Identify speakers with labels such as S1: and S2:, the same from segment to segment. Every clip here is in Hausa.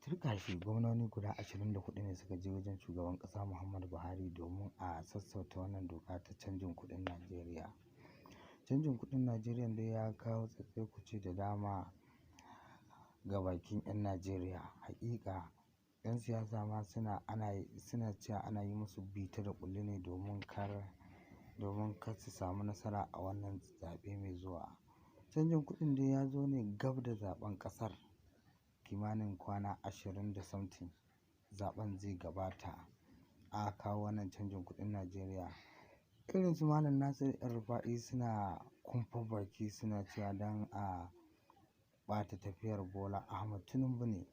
S1: Turƙashi, gwamnoni guda 24 ne suka je wajen shugaban ƙasa Muhammadu Buhari domin a sassauta wannan doka ta canjin kuɗin Najeriya. Canjin kuɗin Najeriya dai ya kawo cece-kuce da dama ga bakin 'yan Najeriya. Haƙiƙa 'yan siyasa ma suna cewa ana yi musu bita da ƙulli ne domin kar su samu nasara a wannan zaɓe mai zuwa. Canjin kuɗin dai ya zo ne gab da zaɓen ƙasar, kimanin kwana 20 da something zaɓen zai gabata aka kawo wannan canjin kuɗin Najeriya. Irin su Malam Nasir El-Rufa'i suna kumfar baki, suna cewa don a ɓata tafiyar Bola Ahmed Tinubu ne.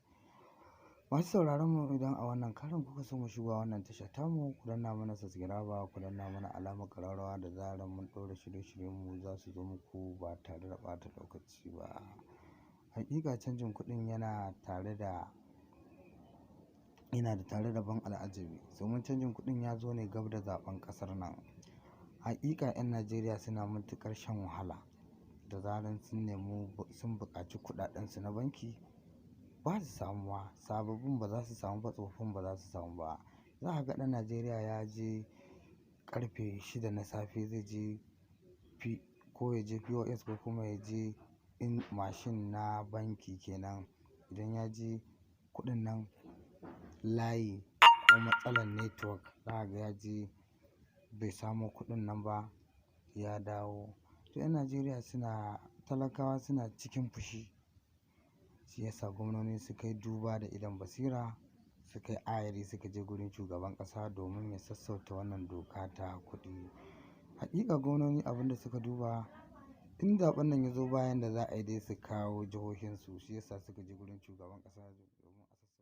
S1: Masu sauraron mu, idan a wannan karon kuka so mu shigowa wannan tasha tamu, ku danna mana subscribe, ku danna mana alamar ƙararrawa, da zarar mun ɗora shirye-shiryen mu za su zo muku ba tare da ɓata lokaci ba. Haƙiƙa canjin kuɗin yana da tare da ban al'ajabi, domin canjin kuɗin ya zo ne gab da zaɓen ƙasar nan. Haƙiƙa 'yan Najeriya suna matuƙar shan wahala da zarar sun nemi, sun buƙaci kuɗaɗensu na banki, ba su samuwa. Sababbin ba za su samu ba, tsofaffin ba za su samu ba. Za ka ga ɗan Najeriya ya je ƙarfe 6 na safe, zai je ko ya je POS ko kuma ya je in mashin na banki kenan. Idan ya je kuɗin nan, layi ko matsalar network, za ka ga ya je bai samu kuɗin nan ba, ya dawo. To, 'yan Najeriya suna, talakawa suna cikin fushi. Shi ya sa gwamnoni suka yi duba da idon basira, suka yi ayari suka je gurin shugaban ƙasa domin ya sassauta wannan doka ta kuɗi. Haƙiƙa gwamnoni abin da suka duba, in zaɓen nan ya zo, bayan da za a yi dai su kawo jihohinsu, shi ya sa suka je gurin shugaban ƙasa domin a sassauta.